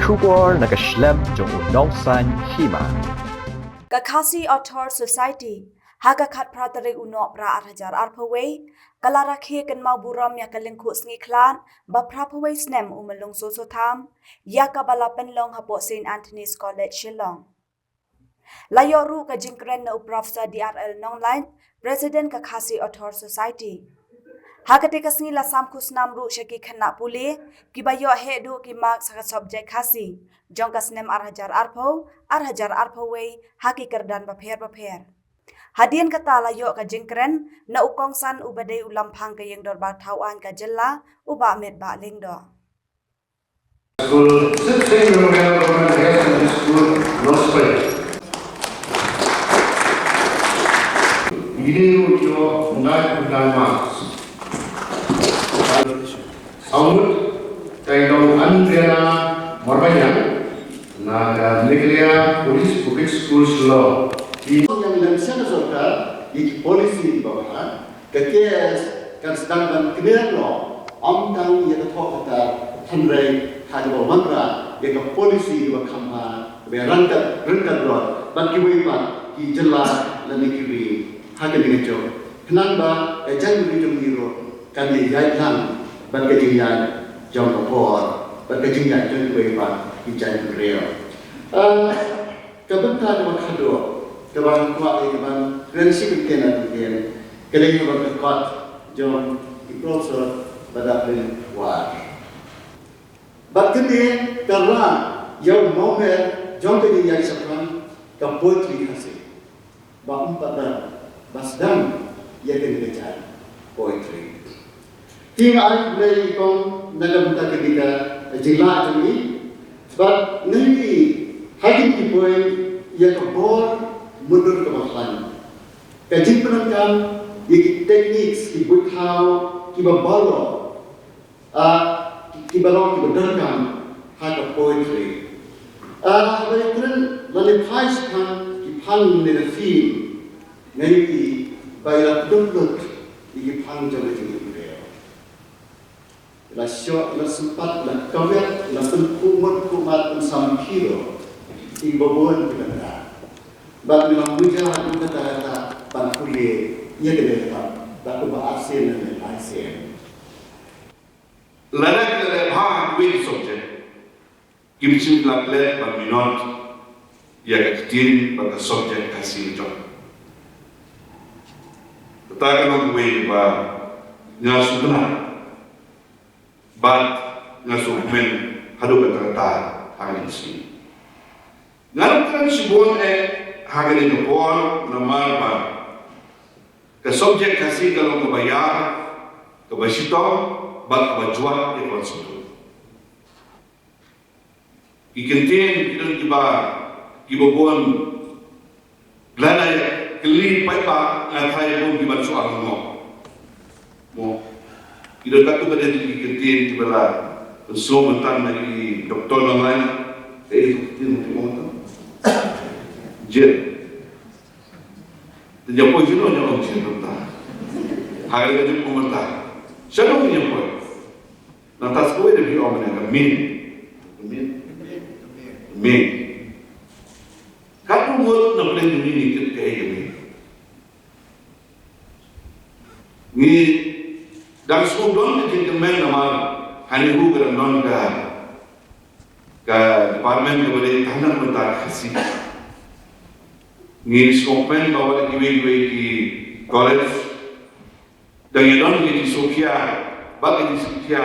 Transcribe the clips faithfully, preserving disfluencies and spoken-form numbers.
Khubor na ka shlem jong u Nongsaiñ Hima. Ka Khasi Author Society, ha ka khatphra tarik u Nohprah arhajar arphew wei, ka la rakhe kynmaw burom ïa ka lyngkhuh sngi khlad ba phraphew wei snem u Myllung Soso Tham, ïa kaba la pynlong hapoh Saint Anthony's College Shillong. La ïoh ruh ka jingkren na u Professor D R L Nonglait, President ka Khasi Author Society. Ha kata ka sngi la sam khusnam ruh sha ki khynnah pule, kiba ïoh heh duh ki mark ha ka subject Khasi, jong ka snem arhajar arphew, arhajar arphew wei, ha ki kyrdan bapher bapher. Hadien kata la ïoh ka jingkren na u kongsan uba dei u lamphang ka ïing dorbar thaw aiñ ka jylla, u Bah Metbah Lyngdoh. School, sixteen Memorial Government Higher Secondary School, Nongsaiñ. Ini ruh ki ïoh nine point nine marks. Saut, ka i dong Andriana Marbaniang, na ka Meghalaya Police Bukit School Shillong. Ki ïa lem sha ka sorkar, ïa ki policy kiba bha, ka K S kan sdang ban kner noh, ym tang ïa ka thoh ka tar, hynrei ha kaba wanrah ïa ka policy kaba kham bha, kaba ryngkat, ryngkat rot bad kiwei pat ki jylla lane ki ri ha kane ka juk. Khnang ba ka jaitbynriew jong ngi ruh kan ïaid lang bad ka jingïaid jong ka por, bad ka jingïaid jong kiwei pat ki jaitbynriew. Ah, Ka bynta kaba khadduh kaba nga kwah ïa ka ban kren shi kyntien ar kyntien, ka dei kaba ka kot jong i Professor Bah Daplin War. Bad kane ka rah ïa u mawmer jong ka jingïaid shaphang ka poetry Khasi. Ba ym pat da ba sdang ïa kane ka jait poetry. Te nga ai khublei ïa i kong na ka bynta kane ka jinglah jong i. Bad nga ïohi ha kine ki point ïa ka bor mutdur kaba khlaiñ, ka jingpyndonkam ïa ki techniques, ki buit thaw kiba baroh, ah, ki, kiba long kiba donkam ha ka poetry. Ah, haba ïakren lane phai shaphang ki phang ne ka theme, nga ïohi ba i la kdup lut ïa ki phang jong ka jingim briew. I la shoh, i la sympat, i la kawet, i la pynkhuh mut khuh mat, pynsam phi ruh ïa kiba bun ki bynta. Bad nga la muja haduh katta katta ban pule ïa kane ka bynta, bad kumba arsien ne laisien. Lada ki la leh bha ha kiwei ki subject, kim shym la leh ban minot ïa ka ktien bad ka subject Khasi jong. Kata ka long kawei ba nga sngewtynnat bad nga sngewkmen haduh katta katta ha kane ka sngi. Ngan kren shibun eh ha kane ka por namar ba ka subject Khasi ka long kaba ïar, kaba shitom bad kaba jwat ïa ka wan sngewthuh. Ki kyntien ki don kiba, kiba bun. Lada ïa kylli paidbah nga tharai bun kiban shu arngut. Mo. Ki don katto katne ki kyntien kiba la pynsngew mynta na i Doktor Nonglait. Ka i kyntien mynta. Jin. Te ïa poi shano ïa ong jin mynta. Ha ka ïa jin mynta. Shano ïa poi. Nangta sa kawei de phi ong mynne ka myn. Ka myn. Ka myn. Katno ngut na pdeng jong ngi ngi kit kaei ka myn. Ngi dang shu don ka jingkyrmen namar hangne ruh ka dang don ka, ka department kaba dei tang na ka bynta ka Khasi. Ngi sngewkmen ba wat la kiwei kiwei ki college dang ïa don ki jingsngewkhia bad ki jingsngewkhia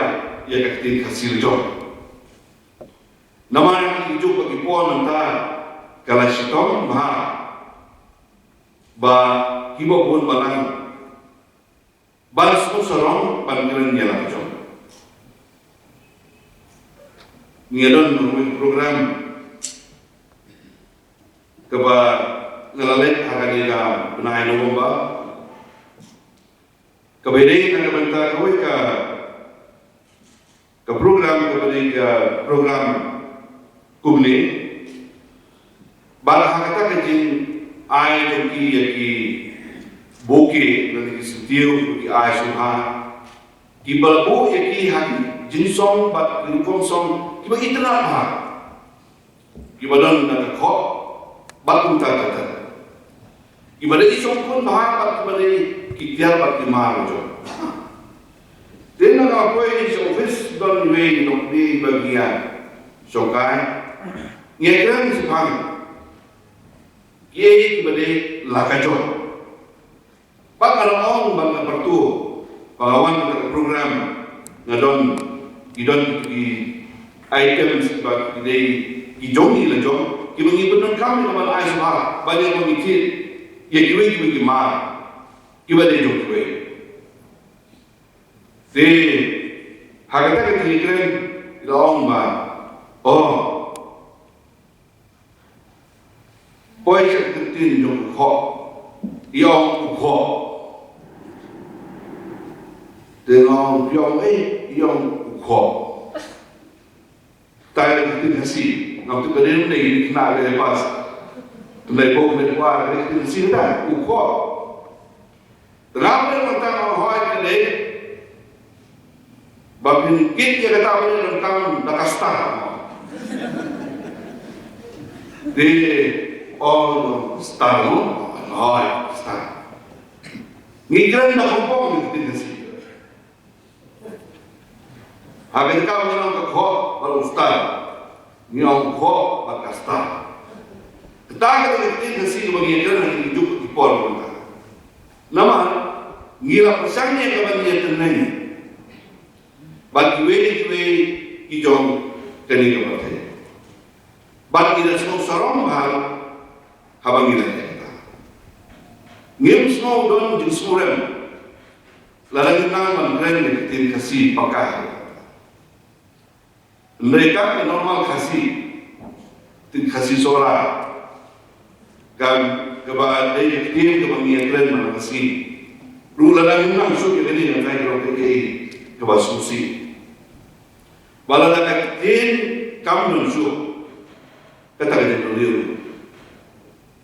ïa ka ktien Khasi la jong. Namar ki juk ba ki por mynta ka la shitom bha ba kiba bun balang ban sngewsarong ban kren ïa la ka jong. Ngi ïa don kawei ka program kaba nga la leit ha kane ka bnai November. Kaba dei na ka bynta kawei ka, ka program kaba dei ka program kumne. Bad ha kata ka jingai jong ki ïa ki bouquet lane ki syntiew ki ai sngewbha. Kiba la buh ïa ki ha ki jingsong bad ki rukom song kiba itynnad bha. kiba don na ka khoh bad kumta ter ter, kiba dei ki shongkun bha bad kiba dei ki tiar bad ki mar jong. Te na ka poi sha office don iwei i nongkynrad ba ngi ïa shongkai, ngi ïakren shaphang kiei kiba dei la ka jong. Ba nga la ong ba nga pyrto ba nga wan ka program, nga don, ki don ki items ba ki dei ki jong ngi la jong, kiba ngi pyndonkam ïa ka ban ai shuwa ba ïa ba ngi thied ïa kiwei kiwei ki mar kiba dei jong kiwei. Te ha kata ka jingkren la ong ba, oh, poi sha ka ktien jong u khoh, i ong u khoh. Te nga ong, i ong, eh, i ong u khoh. Tai ka ktien Khasi, ngam tip ka dei ne, ni kena ka dei pas. Ndai bok ne kwa ka ktien Khasi ta u khoh. Te nga pynban tang ong hoi ka dei. Ba phin kit ïa kata ba dei donkam da ka star. Te ong star mo, hoi star. Ngi kren da kompong ngi kren Khasi. Ha ka jaka ba ngi ong ka khoh bad u star, ngi ong khoh bad ka star. Kata ka dei ka ktien Khasi kaba ngi ïakren ha kine ki juk ki por mynta. Namar ngi la pyrshang ïa ka ban ïatynrei bad kiwei kiwei ki jong kane ka pyrthei. Bad ngi la sngewsarong bha haba ngi la ïa kata. Ngim sngew don jingsngewrem lada ngi nang ban kren ïa ka ktien Khasi paka. Hynrei ka normal Khasi, ktien Khasi Sohra, ka, kaba dei ka ktien kaba ngi ïakren man la ka sngi. Ruh lada ngim nang shuh ïa kane, nga tharai ka long kaei kaei kaba sngewsih. Ba lada ka ktien kam don shuh, kata ka jingpynriew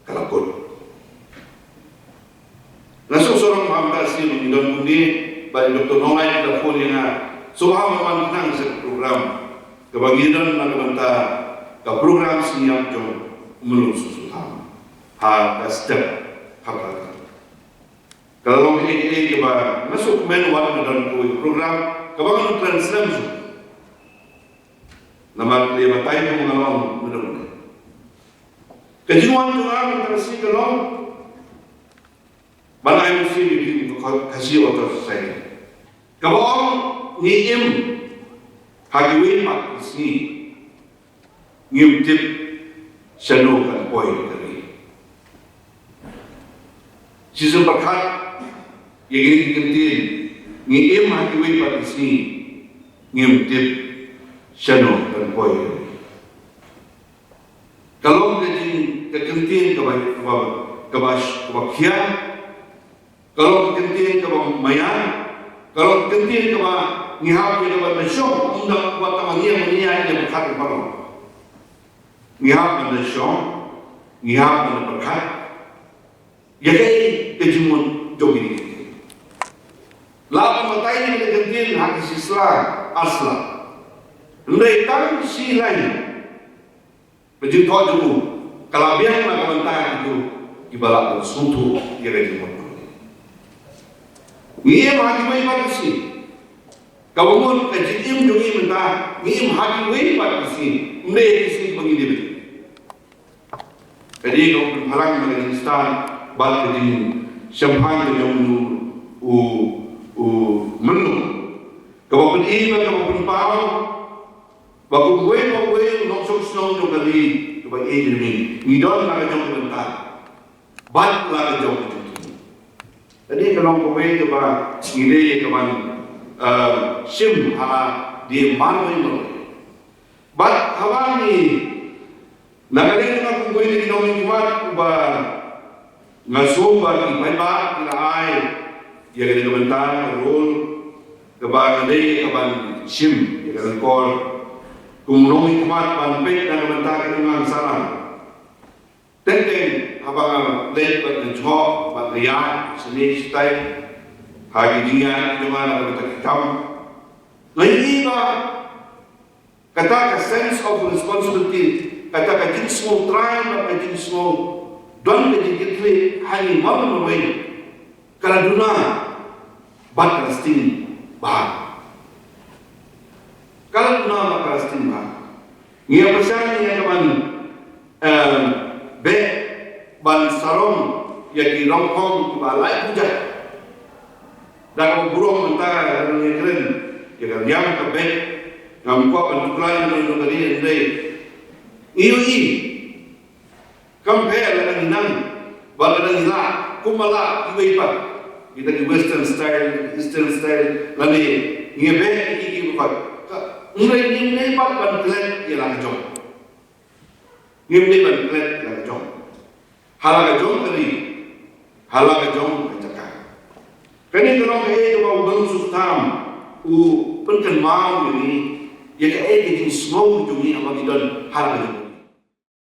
ka la kut. Nga sngewsarong ba mynta ka sngi ba ngi don kumne, ba i Doktor Nonglait ka la phone ïa nga, sngewbha mo wan khnang sha ka program kaba ngi don na ka bynta ka program sngewthuh jong u Myllung Soso Tham ha ka step ha ka. Ka la long kaei kaei kaba nga sngewkmen wat nga don kawei ka program kaba nga kren slem shuh. Namar ka dei ba tai ka nga long mynta. Ka jingwan jong nga mynta ka sngi ka long ban ai mynsiem ïa ka Khasi Authors' Society. Kaba ong ngi im ha kiwei pat ki sngi, ngim tip shano kan poi ka ri. Shisien pyrkhat ïa kine ki kyntien, ngi im ha kiwei pat ki sngi, ngim tip shano kan poi ka ri. Ka long ka jing, ka kyntien kaba, kaba, kaba, kaba khia, ka long ka kyntien kaba maya, ka long ka kyntien kaba ngi hap ïa kaba na shong, ym da kaba tang ngi ïa ngi ïa ïa pyrkhat ïa ka long. Ngi hap ban da shong, ngi hap ban da pyrkhat ïa kaei ka jingmut jong ngi. La ban batai ïa ka kyntien ha ka shisla asla. Hynrei tang shi lain. Ka jingthoh jong u ka la biang na ka bynta kito kiba lah ban sngewthuh ïa ka jingmut. Ngi im ha kiwei pat ki sngi. Kaba mut ka jingim jong ngi mynta, ngi im ha kiwei pat ki sngi. Ym dei ki sngi ba ngi dei. Ka dei ka pynphalang na ka jingstad bad ka jingshemphang ka jong u, u, u Myllung. Kaba pyni bad kaba pynpaw ba kumwei kumwei u nongshong shnong jong ka ri kaba ïeit jong ngi, ngi don la ka jong ka bynta bad la ka jong ka jingkyrkhu. Kane ka long kawei kaba ngi dei ka ban, eh, shim ha la dei marwei marwei. Bad haba ngi Na ka liang jong nga kum uwei na ki nongmihkhmat uba nga sngew ba ki paidbah ki la ai ïa kane ka bynta ka role kaba nga dei ka ban shim ïa ka lyngkor kum u nongmihkhmat ban peit na ka bynta ka imlang sahlang. Teng teng haba nga leit bad nga jngoh bad nga ïaid shane shatai ha ki jingïaid jong nga na ka bynta ki kam, nga ïohi ba kata ka sense of responsibility Kata ka jingsngew trai bad ka jingsngew don ka jingkitkhlieh ha ngi mar marwei ka la duna bad ka la sting bha. Ka la duna bad ka la sting bha. Ngi ïa pyrshang ïa ka ban, em, beh ban sarong ïa ki rong hong kiba lai phew jait. Da kaba burom mynta ngi kren ïa ka liang ka beh. Ngam kwah ban tuklar ïa ka ri hynrei ngi ïohi. Kam pher lada ngi nang, ba lada ngi lah, kumba lah kiwei pat. Kita ki western style, eastern style, lane ngi beh ïa ki kiba pat. Ka, ngi leh, ngi leh pat ban klet ïa la ka jong. Ngi leh ban klet ïa la ka jong. Ha la ka jong ka ri, ha la ka jong ka jaka. Kane ka long kaei kaba u Nongïalam u pynkynmaw ïa ngi, ïa kaei ka jingsngew jong ngi haba ngi don ha la ka jong.